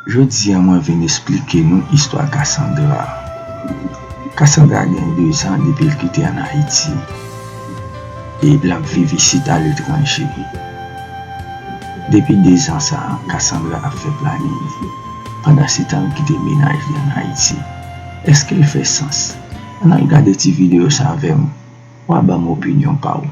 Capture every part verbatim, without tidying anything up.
Jodi a mwen vin esplike nou istwa Cassandra. Cassandra gen de zan depi l kite ann Ayiti e l ap viv isit aletranje. Depi de zan sa a, Cassandra ap fè planin li. Pandansetan, l kite mennaj li ann Ayiti. Èske l fè sans? Ann al gade ti videyo sa avè m, w a ban m opinyon pa w.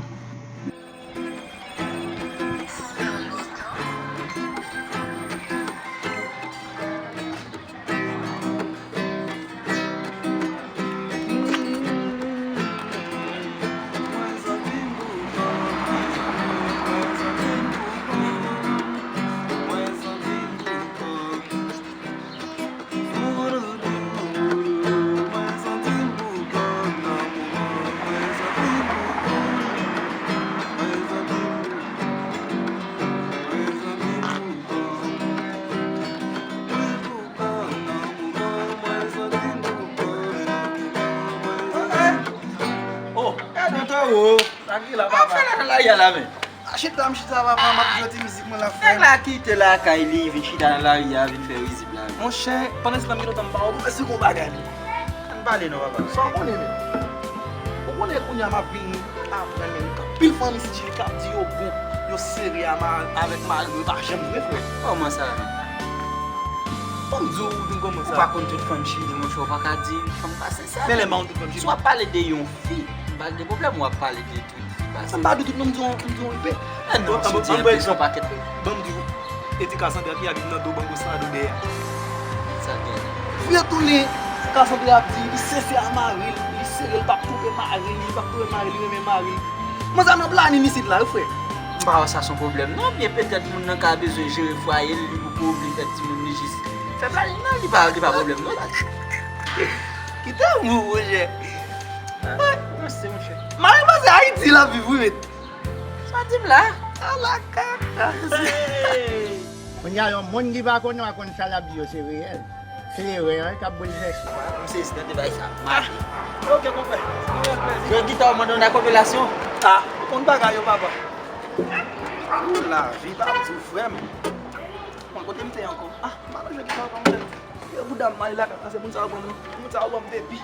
Oh, Edouard Toro. Sa ki la, papa? Sa fè la nan lari a la, men? A, chita, m chita, papa, m ap jwe ti mizik mwen la, frè. Nèg la kite lakay li, vin chita nan lari a, vin fè rizib la. Monchè, pandan se tan m gentan m pa ou, se gon bagay li. Ann pale non, papa. Sa w konnen, men? Ou konnen kounye a m ap vini aprann, men, gen anpil fanm isit, Chili, k ap di yo bon, yo serye a ma-, avèk mari yo, e pa janm vre, frè. Kòman sa? Ban m di w, ou vin kòman sa? Ou pa konn tout fanm Chili, monchè, ou pa ka di fanm pa sensè. Men lè m pa konn tout fanm Chili. Si w ap pale de yon fi, m pa gen pwoblèm, w ap pale de tout fi pa sensè. Sa m pa di tout non, m di w, m di w, M P. Ah non, si w di M P, se yon pakèt. Ban m di w, e di Cassandra ki abite nan do bango sa do dèyè. Sa gen. Vye tounen, Cassandra ap di li sensè a mari l, li sere l, l p ap twonpe mari l, li p ap twonpe mari l, li renmen mari l. Manzè nan planin isit la, wi, frè. M pa wè sa se yon pwoblèm non, byen petèt moun nan ka bezwen jere fwaye l, li poko vle fè timoun li jis fè planin nan, li pa, li pa pwoblèm non. Kite m ou, monchè. Mari manzè Ayiti l ap viv, wi, met. Sa w di m la? Ala kaka. Kounye a, yon moun ki pa konnen w a konn sa l ap di yo, se reyèl. Se erè an k ap boulvèse. M sezi tande bay sa. Mache. Ok, konpè. Jwe gita w mande yon akopelasyon. Ah, ou konn bagay yo, papa. Ou lavi, pa di w, frè m. Bon, kote m te ankò? Ah, m pa nan jwe gita ankò, monchè. Yo bouda m male lakay la, se moun sa yo ban m, moun sa yo ban m depi.